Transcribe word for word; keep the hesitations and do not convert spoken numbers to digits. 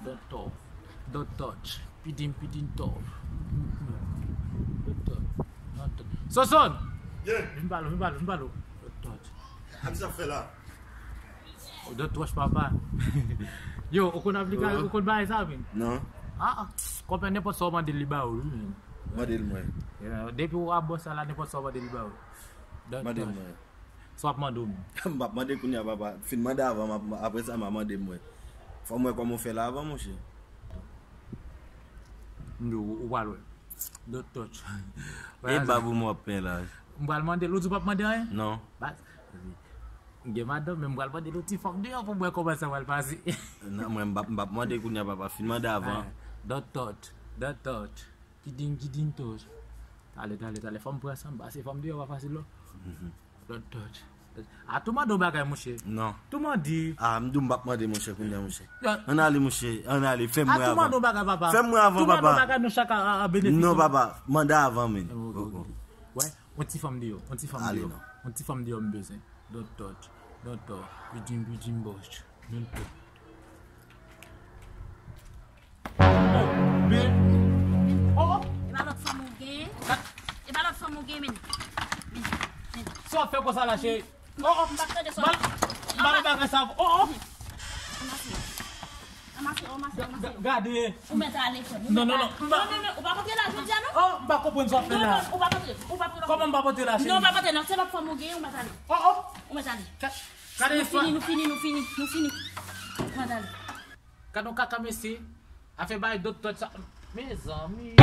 Don't talk. Don't touch. Pidim, pidim, talk. Don't touch. Don't touch. Soson! Vin pale, vin pale, vin pale. Don't touch. Sa k ap fè la? Don't touch, papa. Yo, ou konn aplika, ou konn bagay sa, men? Non. Ah, ah. Konpè nenpòt sa ou mande l, li ba ou, wi, men. Mande l mwen. Yeah, depi ou a bòs la, nenpòt sa ou mande l, li ba ou. Don't touch. Mande l mwen. Sa w ap mande w menm? M p ap mande kounye a, papa. Fin mande avan, m ap, apre sa, m a mande m wè. Fò m wè kòman w fè la avan, monchè. M di w, ou pral wè. Don't touch. E bab ou m w ap pen la. M pral mande l, ou di w p ap mande anyen? Non. Baz, m gen madanm, men m pral mande l yon ti fòk deyò pou m wè kòman sa pral pase. Non, mwen, m p ap, m p ap mande kounye a, papa. Fin mande avan. Don't touch. Don't touch. Kiding, kiding, touch. Talè, talè, talè. Fò m pran san m pase, fò m deyò pa fasil, non. Don't touch. A, tou mande yon bagay, monchè. Non. Tou mande. A, m di w m p ap mande, monchè, kounye a, monchè. Ann ale, monchè. Ann ale, fè m wè avan. A, tou mande yon bagay, papa. Fè m wè avan, papa. Tou mande yon bagay, nou chak a, a, a benefisye. Non, papa. Mande avan, men. Ok, ok, ok. Wè, yon ti fanm deyò. Yon ti fanm deyò. Ale, non. Yon ti fanm deyò, m bezwen. Don't touch. Don't touch. Pidim, pidim, bòch. Don't touch. Oh, men. Oh, oh. E pa lòt fanm ou gen. E pa lòt fanm ou gen, men. Sa w ap fè konsa la, cheri? Oh, oh. M pa tande sa. M pa nan bagay sa. Oh, oh. Anmase. Anmase, anmase, anmase. Gade. Ou mèt ale, frè m. Non, non, non. Non, non, non. Ou pa pote la, jodi a, non? Oh, m pa konprann sa w ap fè la. Non, non, ou pa pote. Ou pa pote. Kòman m pa pote la, cheri? Non, ou pa pote, non. Se lòt fanm ou gen, ou mèt ale. Oh, oh. Ou mèt ale. Gade istwa. Nou fini, nou fini, nou fini, nou fini. Ou mèt ale. Gad yon kaka mesye, afè bay dot tòt sa. Mezanmi.